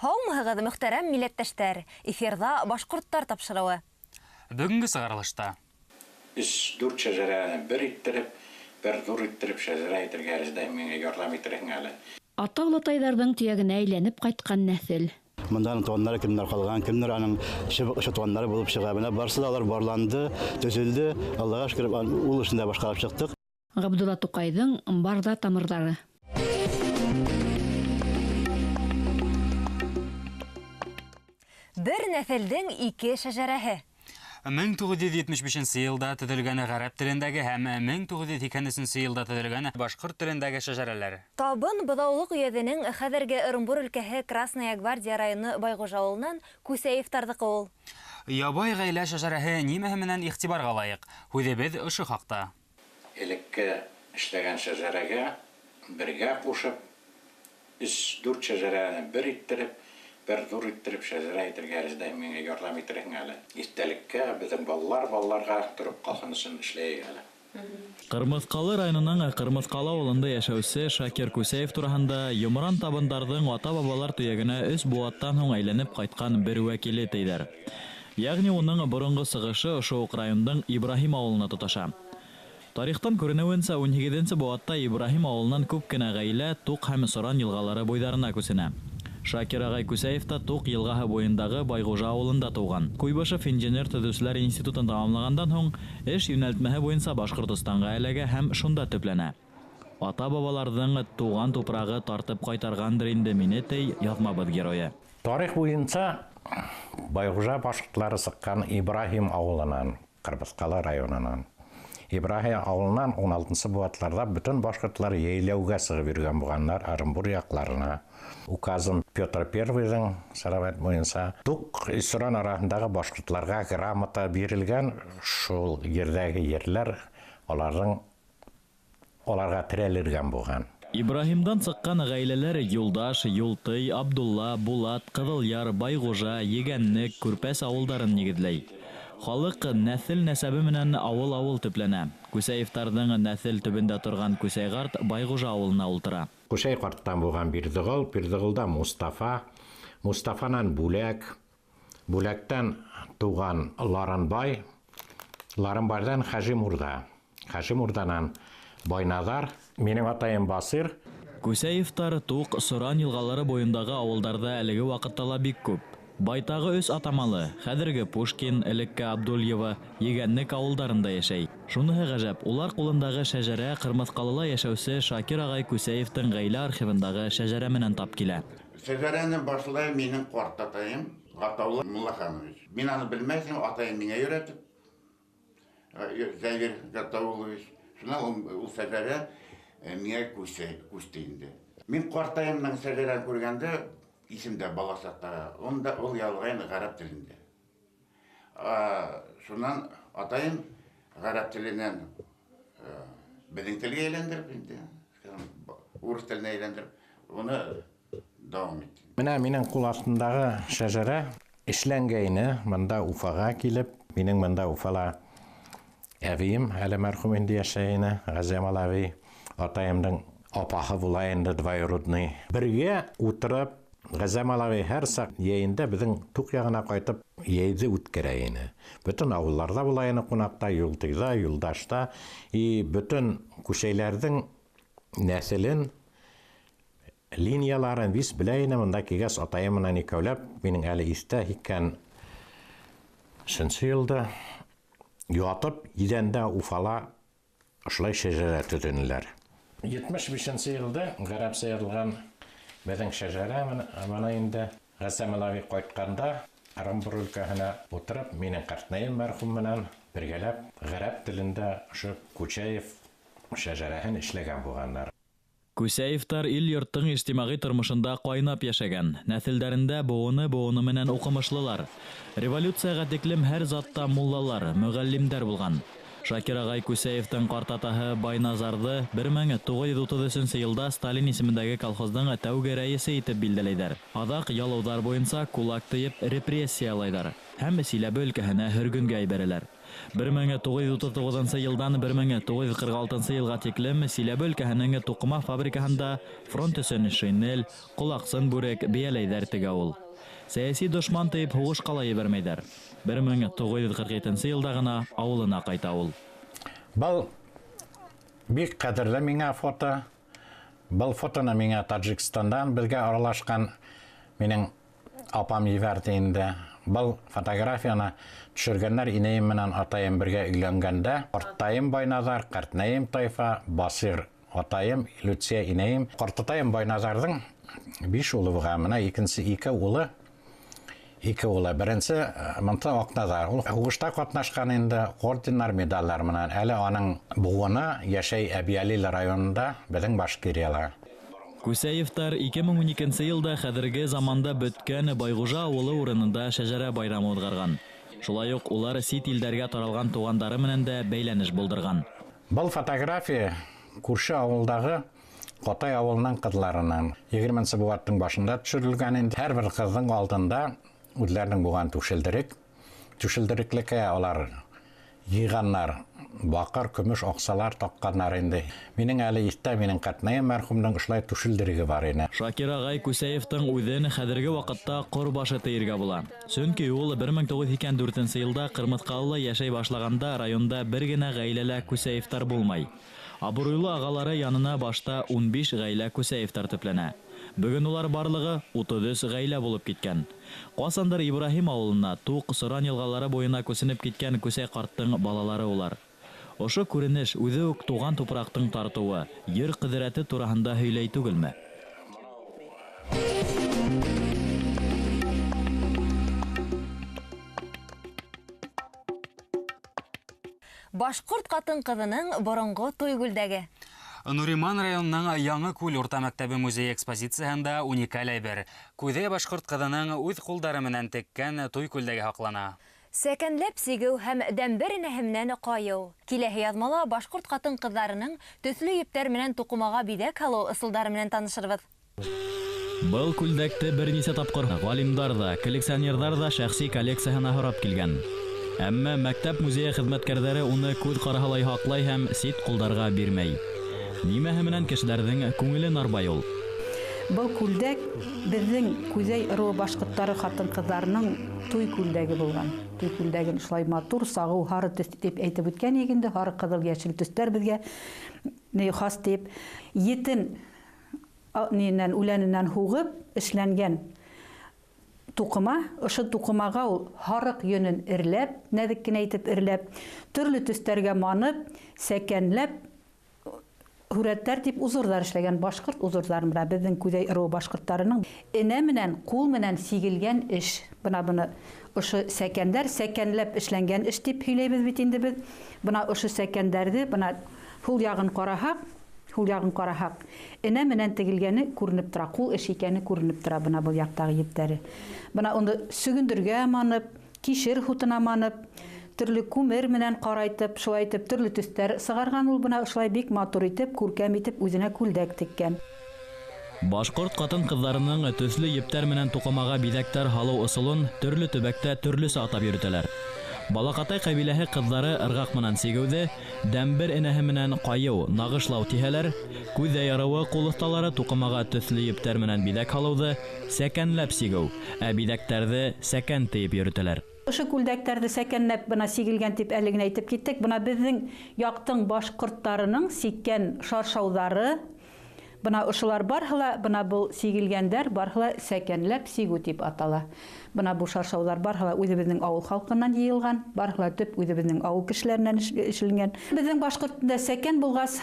Һаумыһығыҙ, мөхтәрәм милләттәштәр! Эфирҙа «Башҡорттар» тапшырыуы. Бөгөнгө сығарылышта 3-4 шәжәрәне бер иттереп, бер ҙур иттереп шәжәрә итергә риза, миңә ярҙам итерһең әле. Ата-олатайҙарҙың төйәгенә әйләнеп ҡайтҡан нәҫел. Мында аның туғандары кемдәр ҡалған, кемдәр аның шыбыҡ ошо туғандары булып сыға. Бына барысы да алар барланды, төҙөлдө. Аллаға шөкөр, ул эшен дә башҡарып сыҡтыҡ. Ғабдулла Туҡайҙың барҙа тамырҙары. Бер нәҫелдең ике шәжәрәһе. 1975 йылда төҙөлгән ғәрәп телендәге һәм 1983 йылда төҙөлгән башҡорт телендәге шәжәрәләр. Табын Быҙаулыҡ өйәҙенең хәҙерге Ырымбур өлкәһе Красная Гвардия районы Байғужа ауылынан Күсәевтарҙыҡы ул. Ябай ғаилә шәжәрәһе нимәһе менән иғтибарға лайыҡ? Һүҙебеҙ ошо хаҡта. Элекке эшләгән шәжәрәгә бергә ҡушып, 3-4 шәжәрәне бер иттереп, бер ҙур иттереп шәжәрә итергә риза, миңә ярҙам итерһең әле. Иҫтәлеккә беҙҙең балалар балаларға тороп ҡалһын өсөн эшләйек әле. Ҡырмыҫҡалы районының Ҡырмыҫҡалы ауылында йәшәүсе Шакир Күсәев тураһында йомран табындарҙың ата-бабалар төйәгенә 3 быуаттан һуң әйләнеп ҡайтҡан бер вәкиле тейҙәр. Йәғни уның боронғо сығышы ошо уҡ райондың Ибраһим ауылына тоташа. Тарихтан күренеүенсә, 18 быуатта Ибраһим ауылынан күп кенә ғаилә Туҡ һәм Соран йылғалары буйҙарына күсенә. Шакир ағай Күсәев та Туҡ йылғаһы буйындағы Байғужа ауылында тыуған. Куйбышев инженер төҙөүселәр институтын тамамлағандан һуң эш йүнәлтмәһе буйынса Башҡортостанға эләгә һәм шунда төпләнә. Ата-бабаларҙың тыуған тупрағы тартып ҡайтарғандыр инде мине, тей яҙмабыҙ геройы. Тарих буйынса Байғужа башҡорттары сыҡҡан Ибраһим ауылынан, Ҡырмыҫҡалы районынан. Ибраһим ауылынан 16-нсы быуатларҙа бөтөн башҡорттар йәйләүгә сығып йөрөгән булғандар Ырымбур яҡларына. Указым Петр Первыйҙың сәләмәт буйынса Туҡ Соран араһындағы башҡортларға грамота бирелгән, шул ерҙәге ерләр аларға терәлергән булған. Ибраһимдан сыҡҡан ғаиләләр Юлдаш, Юлтый, Абдулла, Булат, Ҡыҙылъяр, Байғужа, Егәнлек, Күрпәс ауылдарын нигеҙләй. Халыҡ нәҫел-нәсәбе менән ауыл-ауыл төпләнә. Күсәевтарҙың нәҫел төбөндә торған Күсәй ҡарт Байғужа ауылына ултыра. Күсәй ҡарттан булған Бирҙеғол, Бирҙеғолда Мустафа, Мустафанан Бүләк, Бүләктән туған Ларанбай, Ларанбайҙан Хажимурҙа, Хажимурҙанан Байнаҙар, минең атайым Басир. Күсәевтар Туҡ Соран йылғалары буйындағы ауылдарҙа әлеге ваҡытта ла бик күп. Байтағы 3 атамалы, хәҙерге Пушкин, элекке Абдульева, Егәнлек ауылдарында йәшәй. Шуныһы ғәжәп, улар ҡулындағы шәжәрә Ҡырмыҫҡалыла йәшәүсе Шакир ағай Күсәевтең ғаилә архивындағы шәжәрә менән тап килә. Шәжәрәне башлай минең ҡартатайым Ғатаулла Муллаханович. Мин аны белмәйем, атайым миңә өйрәтеп, Зәвир Гатауллович. Шунан ул шәжәрә миңә күсте инде. Мин ҡартайымдың шәжәрәне күргәндә исемдә бала саҡта, унда ул яҙған ғәрәп телендә. Шунан атайым ғәрәп теленән беҙҙең телгә әйләндереп инде, урыҫ теленә әйләндереп, уны дауам итте. Бына минең ҡул аҫтындағы шәжәрә эшләнгәйне, бында Уфаға килеп, минең бында Уфала әбейем, әле мәрхүм инде йәшәй ине, Ғәзәмал әбей, атайымдың апаһы була инде, двоюродный. Бергә ултырып, Ғәзәмал әбей һәр саҡ йәйендә беҙҙең Туҡ яғына ҡайтып йәйҙе үткәрә ине. Бөтөн ауылларҙа була ине ҡунаҡта, Юлтыйҙа, Юлдашта. И бөтөн күсәйләрҙең нәҫелен, линияларын вис белә ине. Бында килгәс атайым менән икәүләп, минең әле иҫтә, 83 йылда ятып иҙәндә Уфала ошолай шәжәрә төҙөнөләр. 75 йылда ғәрәпсә яҙылған беҙҙең шәжәрә бына инде Ғәзәмал әбей ҡайтҡанда Ырымбур өлкәһенә ултырып, минең ҡартнайым мәрхүм менән бергәләп ғәрәп телендә ошо Күсәев шәжәрәһен эшләгән булғандар. Күсәевтар ил-йорттоң ижтимағи тормошонда ҡайнап йәшәгән. Нәҫелдәрендә быуыны-быуыны менән уҡымышлылар. Революцияға тиклем һәр затта муллалар, мөғәллимдәр булған. Шакир ағай Күсәевтең ҡартатаһы Байназарҙы 1933 йылда Сталин исемендәге колхоздың тәүге рәйесе итеп билдәләйҙәр. Аҙаҡ ялыуҙар буйынса кулак тейеп репрессиялайҙар һәм Силәбе өлкәһенә һөргөнгә ебәрәләр. 1939 йылдан 1946 йылға тиклем Силәбе өлкәһенең туҡыма фабрикаһында фронт өсөн шинель, ҡолаҡсын бүрек, бейәләйҙәр тегә ул. Сәйәси дошман тейеп һуғышҡа ла ебәрмәйҙәр. 1947 йылда ғына ауылына ҡайта ул. Был бик ҡәҙерле миңә фото. Был фотоны миңә Таджикстандан беҙгә аралашҡан минең апам ебәрҙе инде. Был фотографияны төшөргәндәр инәйем менән атайым бергә өйләнгәндә. Ҡарттайым Байназар, ҡартнәйем Тайфа, Басир атайым, Люция инәйем. Ҡартатайым Байназарҙың 5 улы булған, мына икенсе 2 улы. 2 улы. Беренсе Мынты Аҡназар. Ул һуғышта ҡатнашҡан инде, ордендар, медалдар менән. Әле аның быуыны йәшәй Әбйәлил районында, беҙҙең Башкирияла. Күсәевтар 2012 йылда хәҙерге заманда бөткән Байғужа ауылы урынында шәжәрә байрамы уҙғарған. Шулай уҡ улар сит илдәргә таралған туғандары менән дә бәйләнеш булдырған. Был фотография күрше ауылдағы Ҡатай ауылының ҡыҙларынан 20-нсе быуаттың башында төшөрөлгән инде. Һәр бер ҡыҙҙың алдында үҙләренең булған түшелдерек. Түшелдереклеккә алар йыйғаннар, баҡыр, көмөш аҡсалар таҡҡаннар инде. Минең әле иҫтә, минең ҡатнайым мәрхүмдең ошолай түшелдереге бар ине. Шакир ағай Күсәевтың үҙен хәҙерге ваҡытта ҡорбашы тейергә була. Сөнки ул 1984 йылда Ҡырмыҫҡалыла йәшәй башлағанда районда бер генә ғаиләлә Күсәевтар булмай. Абруйлы ағалары янына башта 15 ғаилә Күсәевтар төпләнә. Бөгөн улар барлығы 33 ғаилә булып киткән. Ҡасандыр Ибраһим ауылына Туҡ Соран йылғалары буйына күсенеп киткән Күсәй ҡарттың балалары улар. Ошо күренеш үҙе үк туған тупраҡтың тартыуы, ер ҡөҙрәте тураһында һөйләй түгелме? Башҡорт ҡатын-ҡыҙының боронғо туй күлдәге. Нуриман районының Яңы Күл урта мәктәбе музей экспозицияһында уникаль әйбер. Күҙәй башҡорт ҡыҙының үҙ ҡулдары менән теккән туй күлдәге һаҡлана. Сәкәнләп сигеү һәм дәмбер энәһе менән ҡайыу. Киләһе яҙмала башҡорт ҡатын-ҡыҙҙарының төҫлө ептәр менән туҡымаға биҙәк һалыу ысулдары менән танышырбыҙ. Был күлдәкте бер нисә тапҡыр ғалимдар ҙа, коллекционерҙар ҙа шәхси коллекцияһына һорап килгән. Әммә мәктәп музейы хеҙмәткәрҙәре уны күҙ ҡараһылай һаҡлай һәм сит ҡулдарға бирмәй. Нимәһе менән кешеләрҙең күңелен арбай ул? Был күлдәк беҙҙең Күҙәй ырыуы башҡорттары ҡатын-ҡыҙҙарының туй күлдәге булған. Туй күлдәген шулай матур, сағыу, һары төҫ тип әйтеп үткән инде, һары, ҡыҙыл, йәшел төҫтәр беҙгә ни хас тип. Етен нинән үләненән һуғып эшләнгән туҡыма, ошо туҡымаға ул һарыҡ йөнөн эрләп, нәҙек кенә итеп эрләп, төрлө төҫтәргә манып, сәкәнләп һүрәттәр тип узорҙар эшләгән башҡорт узорҙарын. Бына беҙҙең Күҙәй ырыуы башҡорттарының энә менән, ҡул менән сигелгән эш. Бына быны ошо сәкәндәр, сәкәнләп эшләнгән эш тип һөйләйбеҙ бит инде беҙ. Бына ошо сәкәндәрҙе, бына һул яғын ҡараһаҡ, һул яғын ҡараһаҡ, энә менән тегелгәне күренеп тора, ҡул эш икәне күренеп тора бына был яҡтағы ептәре. Бына уны сөгөндөргә манып, кишер һутына манып, төрлө күмер менән ҡарайтып, шулай итеп төрлө төҫтәр сығарған ул. Бына шулай бик матур итеп, күркәм итеп үҙенә күлдәк теккән. Башҡорт ҡатын-ҡыҙҙарының төҫлө ептәр менән туҡымаға биҙәктәр һалыу ысулын төрлө төбәктә төрлөсә атап йөрөтәләр. Балаҡатай ҡәбиләһе ҡыҙҙары ырғаҡ менән сигеүҙе, дәмбер энәһе менән ҡайыу, нағышлау тиһәләр, Күҙәй ырыуы ҡул оҫталары туҡымаға төҫлө ептәр менән биҙәк һалыуҙы сәкәнләп сигеү, ә биҙәктәрҙе сәкән тейеп йөрөтәләр. Ошо күлдәктәрҙе сәкәнләп бына сигелгән тип әле генә әйтеп киттек. Бына беҙҙең яҡтың башҡорттарының сиккән шаршауҙары, бына ошолар барыһы ла, бына был сигелгәндәр барыһы ла сәкәнләп сигеү тип атала. Бына бу шаршауҙар барыһы ла үҙебеҙҙең ауыл халҡынан йыйылған, барыһы ла төп үҙебеҙҙең ауыл кешеләренән эшләнгән. Беҙҙең башҡорт телендә сәкән булғас,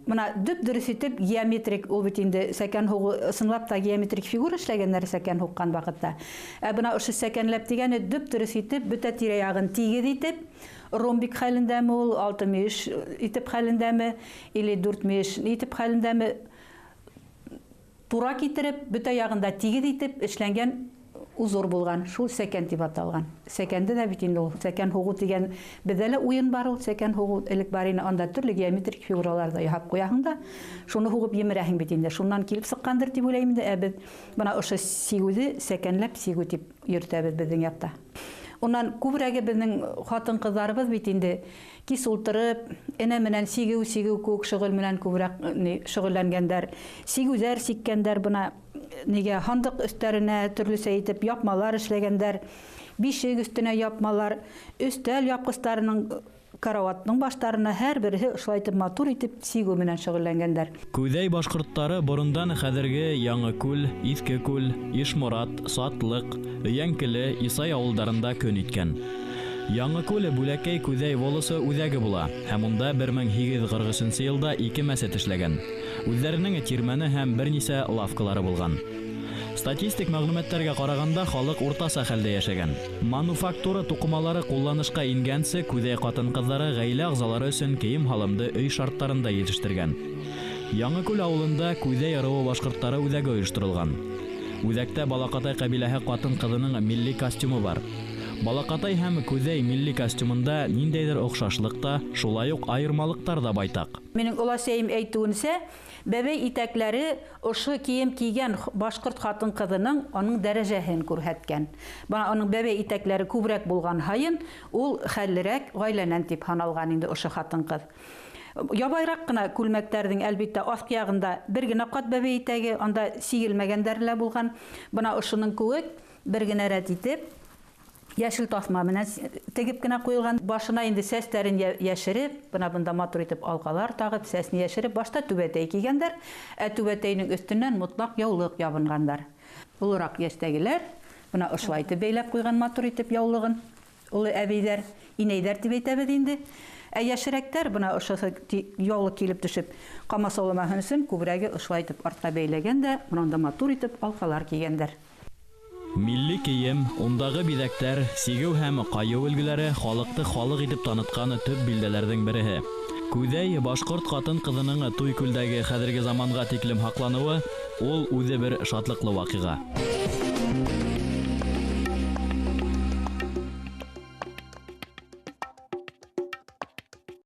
бына дөп-дөрөҫ итеп геометрик, ул бит инде сәкән һуғыу ысынлап та геометрик фигура эшләгәннәр сәкән һуҡҡан ваҡытта. Ә бына ошо сәкәнләп тигәне дөп-дөрөҫ итеп бөтә тирә-яғын тигеҙ итеп, ромбик хәлендәме ул, алты мөйөш итеп хәлендәме, или дүрт мөйөш итеп хәлендәме, тура китереп, бөтә яғында тигеҙ итеп эшләнгән узор булған, шул сәкән тип аталған. Сәкәнде дә бит инде ул сәкән һуғыу тигән беҙҙә лә уйын бар ул, сәкән һуғыу элек бар ине, анда төрлө геометрик фигуралар ҙа яһап ҡуяһың да, шуны һуғып емерәһең бит инде. Шунан килеп сыҡҡандыр тип уйлайым инде. Ә беҙ бына ошо сигеүҙе сәкәнләп сигеү тип йөрөтәбеҙ беҙҙең яҡта. Унан күберәге беҙҙең ҡатын-ҡыҙҙарыбыҙ бит инде кис ултырып, энә менән сигеү кеүек шөғөл менән күберәк шөғөлләнгәндәр. Сигеүҙәр сиккәндәр, бына нигә һандыҡ өҫтәренә төрлөсә итеп япмалар эшләгәндәр, бишек өҫтөнә япмалар, өҫтәл япҡыстарының, караваттың баштарына һәр береһе ошолай итеп матур итеп сигеү менән шөғөлләнгәндәр. Күҙәй башҡорттары борондан хәҙерге Яңы Күл, Иҫке Күл, Ишморат, Сатлыҡ, Өйәңкеле, Исай ауылдарында көн иткән. Яңы Күл Бүләкәй Күҙәй волосы үҙәге була һәм унда 1843 йылда 2 мәсет эшләгән. Үҙҙәренең тирмәне һәм бер нисә лавкалары булған. Статистик мәғлүмәттәргә ҡарағанда, халыҡ уртаса хәлдә йәшәгән. Мануфактура туҡымалары ҡулланышҡа ингәнсе, Күҙәй ҡатын-ҡыҙҙары ғаилә ағзалары өсөн кейем-һалымды өй шарттарында етештергән. Яңы Күл ауылында Күҙәй ырыуы башҡорттары үҙәге ойошторолған. Үҙәктә Балаҡатай ҡәбиләһе ҡатын-ҡыҙының милли костюмы бар. Балаҡатай һәм Күҙәй милли костюмында ниндәйҙер оҡшашлыҡ та, шулай уҡ айырмалыҡтар ҙа байтаҡ. Минең оләсәйем әйтеүенсә, бәбәй итәкләре ошо кейем кейгән башҡорт ҡатын-ҡыҙының уның дәрәжәһен күрһәткән. Бына уның бәбәй итәкләре күберәк булған һайын, ул хәллерәк ғаиләнән тип һаналған инде ошо ҡатын-ҡыҙ. Ябайыраҡ ҡына күлмәктәрҙең әлбиттә аҫҡы яғында бер генә ҡат бәбәй итәге, анда сигелмәгәндәре лә булған. Бына ошоноң кеүек бер генә рәт итеп йәшел таҫма менән тегеп кенә ҡуйылған. Башына инде сәстәрен йәшереп, бына бында матур итеп алҡалар тағып, сәсен йәшереп, башта түбәтәй кейгәндәр, ә түбәтәйнең өҫтөнән мотлаҡ яулыҡ ябынғандар. Олораҡ йәштәгеләр бына ошолай итеп бәйләп ҡуйған матур итеп яулығын. Оло әбейҙәр, инәйҙәр тип әйтәбеҙ инде. Ә йәшерәктәр бына ошо яулыҡ килеп төшөп ҡамасауламаһын өсөн күберәге ошолай итеп артҡа бәйләгән дә, бына матур итеп алҡалар кейгәндәр. Милли кейем, ундағы биҙәктәр, сигеү һәм ҡайыу өлгөләре халыҡты халыҡ итеп танытҡан төп билдәләрҙең береһе. Күҙәй башҡорт ҡатын-ҡыҙының туй күлдәге хәҙерге заманға тиклем һаҡланыуы ул үҙе бер шатлыҡлы ваҡиға.